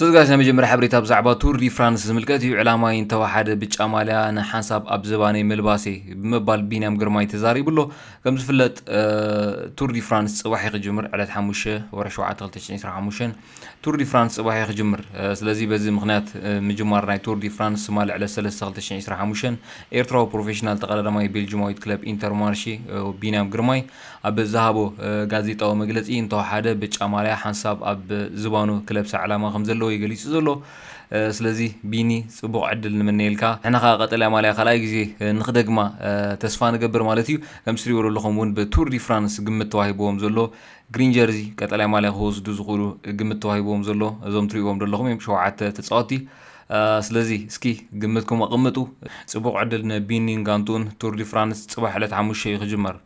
ሰዝጋስ ናይ መጀመርያ ሓበሬታ ብዛዕባ ቱር ዲ ፍራንስ ዝምልከት እዩ። ዕላማይ እንተወሓደ ብጫ ማልያ ንሓንሳብ ኣብ ዝባነይ ምልባሴ ብምባል ቢንያም ግርማይ ተዛሪቡ ኣሎ። ከም ዝፍለጥ ቱር ዲ ፍራንስ ፅባሕ ክጅምር ዕለት ሓሙሽተ ወርሒ ሸውዓተ ክልተ ሽሕን ዕስራን ሓሙሽተን ቱር ዲ ፍራንስ ፅባሕ ክጅምር። ስለዚ በዚ ምክንያት ምጅማር ናይ ቱር ዲ ፍራንስ ትማሊ ዕለት ሰለስተ ክልተ ሽሕን ዕስራን ሓሙሽተን ኤርትራዊ ፕሮፌሽናል ተቐዳዳማይ ቤልጅማዊት ክለብ ኢንተር ማርሺ ቢንያም ግርማይ ኣብ ዝሃቦ ጋዜጣዊ መግለፂ እንተወሓደ ብጫ ማልያ ሓንሳብ ኣብ ዝባኑ ክለብ ሰዕላማ ከም ዘለዎ ይገሊፁ ዘሎ። ስለዚ ቢኒ ፅቡቕ ዕድል ንምነየልካ። ንሕና ከዓ ቀጠልያ ማልያ ካልኣይ ግዜ ንክደግማ ተስፋ ንገብር ማለት እዩ። ከም ትሪእዎ ዘለኹም እውን ብቱር ዲ ፍራንስ ግምት ተዋሂብዎም ዘሎ ግሪን ጀርዚ ቀጠልያ ማልያ ክወስዱ ዝኽእሉ ግምት ተዋሂብዎም ዘሎ እዞም ትሪእዎም ዘለኹም እዮም ሸውዓተ ተፃወቲ። ስለዚ እስኪ ግምትኩም ኣቕምጡ። ፅቡቕ ዕድል ንቢኒን ጋንቱን። ቱር ዲ ፍራንስ ፅባሕ ዕለት ሓሙሽተ እዩ ክጅመር።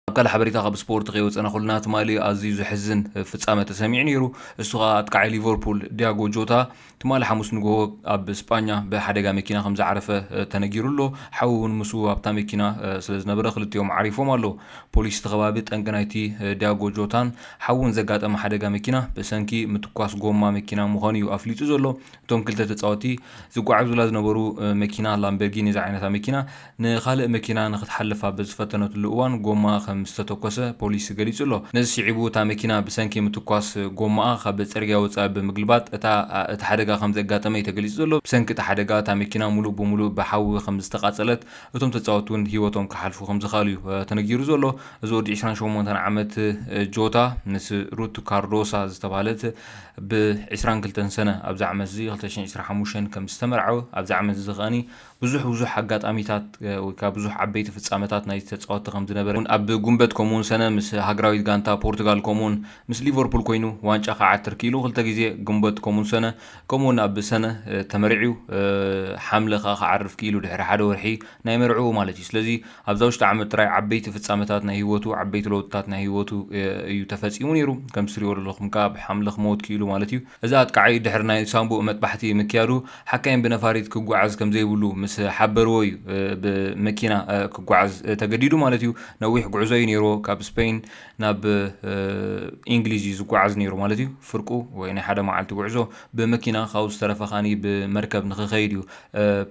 ኣብ ካልእ ሓበሬታ ካብ ስፖርት ከይወፀና ኩልና ትማሊ ኣዝዩ ዘሕዝን ፍጻመ ተሰሚዑ ነይሩ። እሱ ከዓ ኣጥቃዓይ ሊቨርፑል ዲያጎ ጆታ ትማሊ ሓሙስ ንግሆ ኣብ ስጳኛ ብሓደጋ መኪና ከም ዝዓረፈ ተነጊሩ ኣሎ። ሓው እውን ምስኡ ኣብታ መኪና ስለ ዝነበረ ክልቲኦም ዓሪፎም ኣለዉ። ፖሊስ እቲ ከባቢ ጠንቂ ናይቲ ዲያጎ ጆታን ሓውን ዘጋጠመ ሓደጋ መኪና ብሰንኪ ምትኳስ ጎማ መኪና ምዃኑ እዩ ኣፍሊጡ ዘሎ። እቶም ክልተ ተጻወቲ ዝጓዓዙላ ዝነበሩ መኪና ላምበርጊኒ ዝዓይነታ መኪና ንኻልእ መኪና ንክትሓልፍ ኣብ ዝፈተነትሉ እዋን ጎማ ከም ዝተተኮሰ ፖሊስ ገሊጹ ኣሎ። ነዚ ስዒቡ እታ መኪና ብሰንኪ ምትኳስ ጎማኣ ካብ ጽርግያ ወጻኢ ብምግልባጥ እታ እቲ ሓደጋ ከም ዘጋጠመ እዩ ተገሊጹ ዘሎ። ብሰንኪ እቲ ሓደጋ እታ መኪና ሙሉእ ብሙሉእ ብሓዊ ከም ዝተቃጸለት እቶም ተጻወቲ እውን ህይወቶም ክሓልፉ ከም ዝኽኣሉ እዩ ተነጊሩ ዘሎ። እዚ ወዲ ዕስራን ሸሞንተን ዓመት ጆታ ምስ ሩት ካርዶሳ ዝተባህለት ብ ዕስራን ክልተን ሰነ ኣብዚ ዓመት እዚ ክልተ ሽሕን ዕስራን ሓሙሽተን ከም ዝተመርዓወ ኣብዚ ዓመት እዚ ከኣኒ ብዙሕ ብዙሕ ኣጋጣሚታት ወይ ከዓ ብዙሕ ዓበይቲ ፍጻመታት ናይ ተጻወቲ ከም ዝነበረ እውን ኣብ ጉንበት ከምኡውን ሰነ ምስ ሃገራዊት ጋንታ ፖርቱጋል ከምኡውን ምስ ሊቨርፑል ኮይኑ ዋንጫ ክዓትር ክኢሉ ክልተ ግዜ ጉንበት ከምኡውን ሰነ ከምኡውን ኣብ ሰነ ተመሪዕዩ ሓምለ ከዓ ክዓርፍ ክኢሉ ድሕሪ ሓደ ወርሒ ናይ መርዕኡ ማለት እዩ። ስለዚ ኣብዛ ውሽጢ ዓመት ጥራይ ዓበይቲ ፍጻመታት ናይ ህይወቱ ዓበይቲ ለውጥታት ናይ ህይወቱ እዩ ተፈጺሙ ነይሩ። ከም ትሪእዎ ዘለኹም ከዓ ብሓምለ ክመውት ክኢሉ ማለት እዩ። እዚ ኣጥቃዓይ ድሕሪ ናይ ሳንቡእ መጥባሕቲ ምክያዱ ሓካይም ብነፋሪት ክጓዓዝ ከም ዘይብሉ ምስ ሓበርዎ እዩ ብመኪና ክጓዓዝ ተገዲዱ ማለት እዩ። ነዊሕ ጉዕዞ እዩ ነይርዎ። ካብ ስፔን ናብ እንግሊዝ እዩ ዝጓዓዝ ነይሩ ማለት እዩ። ፍርቁ ወይ ናይ ሓደ መዓልቲ ጉዕዞ ብመኪና ካብኡ ዝተረፈ ካኒ ብመርከብ ንክኸይድ እዩ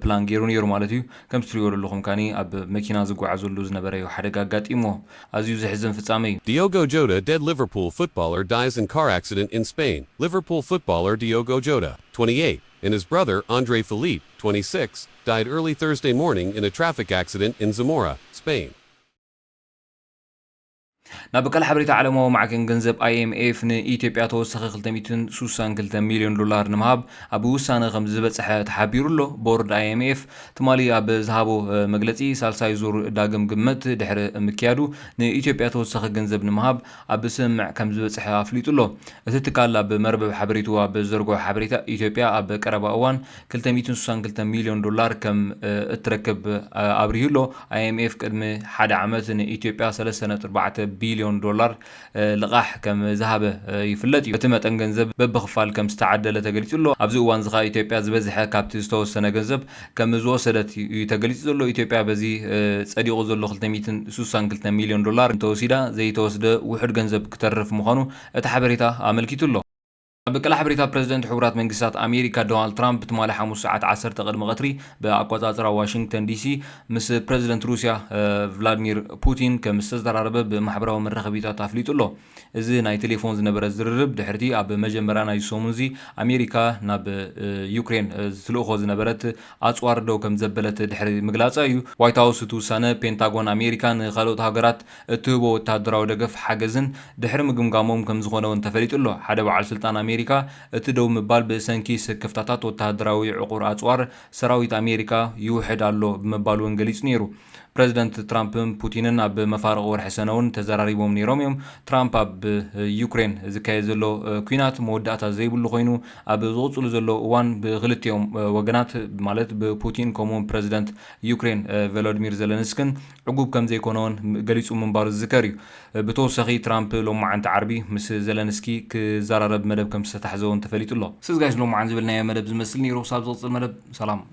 ፕላን ገይሩ ነይሩ ማለት እዩ። ከም ትሪእዎ ዘለኹም ካኒ ኣብ መኪና ዝጓዓዘሉ ዝነበረ እዩ ሓደጋ ኣጋጢምዎ። ኣዝዩ ዘሕዝን ፍጻመ እዩ። Diogo Jota, dead Liverpool footballer, dies in car accident in Spain. Liverpool footballer Diogo Jota, twenty-eight, and his brother Andre Philippe, twenty-six, died early Thursday morning in a traffic accident in Zamora, Spain. ናብ ካልእ ሓበሬታ ዓለማዊ ማዕከን ገንዘብ ኣይኤምኤፍ ንኢትዮጵያ ተወሳኺ ክልተ ሚእትን ሱሳን ክልተ ሚልዮን ዶላር ንምሃብ ኣብ ውሳነ ከም ዝበፅሐ ተሓቢሩ ኣሎ። ቦርድ ኣይኤምኤፍ ትማሊ ኣብ ዝሃቦ መግለፂ ሳልሳይ ዙር ዳግም ግመት ድሕሪ ምክያዱ ንኢትዮጵያ ተወሳኺ ገንዘብ ንምሃብ ኣብ ስምምዕ ከም ዝበፅሐ ኣፍሊጡ ኣሎ። እቲ ትካል ኣብ መርበብ ሓበሬቱ ኣብ ዘርግሖ ሓበሬታ ኢትዮጵያ ኣብ ቀረባ እዋን ክልተ ሚእትን ሱሳን ክልተ ሚልዮን ዶላር ከም እትረክብ ኣብሪሁ ኣሎ። ኣይኤምኤፍ ቅድሚ ሓደ ዓመት ንኢትዮጵያ ሰለስተ ነጥቢ ኣርባዕተ ቢልዮን ዶላር ልቓሕ ከም ዝሃበ ይፍለጥ እዩ። እቲ መጠን ገንዘብ በብኽፋል ከም ዝተዓደለ ተገሊጹ ኣሎ። ኣብዚ እዋን እዚ ኢትዮጵያ ዝበዝሐ ካብቲ ዝተወሰነ ገንዘብ ከም ዝወሰደት እዩ ተገሊጹ ዘሎ። ኢትዮጵያ በዚ ጸዲቑ ዘሎ ክልተ ሚእትን ሱሳን ክልተ ሚልዮን ዶላር እንተወሲዳ ዘይተወስደ ውሑድ ገንዘብ ክተርፍ ምዃኑ እቲ ሓበሬታ ኣመልኪቱ ኣሎ። ኣብ ቀላ ሓበሬታ ፕረዚደንት ሕቡራት መንግስታት ኣሜሪካ ዶናልድ ትራምፕ ትማሊ ሓሙስ ሰዓት ዓሰርተ ቅድሚ ቀትሪ ብኣቆጻጽራ ዋሽንግተን ዲሲ ምስ ፕረዚደንት ሩስያ ቭላድሚር ፑቲን ከም ዝተዘራረበ ብማሕበራዊ መራኸቢታት ኣፍሊጡ ኣሎ። እዚ ናይ ቴሌፎን ዝነበረ ዝርርብ ድሕርቲ ኣብ መጀመርያ ናይ ሰሙን እዚ ኣሜሪካ ናብ ዩክሬን ዝትልእኾ ዝነበረት ኣጽዋር ደው ከም ዘበለት ድሕሪ ምግላጻ እዩ። ዋይት ሃውስ እቲ ውሳነ ፔንታጎን ኣሜሪካ ንካልኦት ሃገራት እትህቦ ወተሃደራዊ ደገፍ ሓገዝን ድሕሪ ምግምጋሞም ከም ዝኾነ እውን ተፈሊጡ ኣሎ። ሓደ በዓል ስልጣን ኣሜሪካ እቲ ደው ምባል ብሰንኪ ስክፍታታት ወተሃደራዊ ዕቑር ኣጽዋር ሰራዊት ኣሜሪካ ይውሕድ ኣሎ ብምባል እውን ገሊጹ ነይሩ። ፕረዚደንት ትራምፕን ፑቲንን ኣብ መፋርቕ ወርሒ ሰነ እውን ተዘራሪቦም ነይሮም እዮም። ትራምፕ ኣብ ዩክሬን ዝካየድ ዘሎ ኲናት መወዳእታ ዘይብሉ ኮይኑ ኣብ ዝቕፅሉ ዘሎ እዋን ብክልቲኦም ወገናት ማለት ብፑቲን ከምኡውን ፕረዚደንት ዩክሬን ቨሎዲሚር ዘለንስክን ዕጉብ ከም ዘይኮነ እውን ገሊፁ ምንባሩ ዝዝከር እዩ። ብተወሳኺ ትራምፕ ሎማዓንቲ ዓርቢ ምስ ዘለንስኪ ክዘራረብ መደብ ከም ዝተታሕዘ እውን ተፈሊጡ ኣሎ። ስዝጋሽ ሎማዓን ዝበልናዮ መደብ ዝመስል ነይሩ። ክሳብ ዝቕፅል መደብ ሰላም።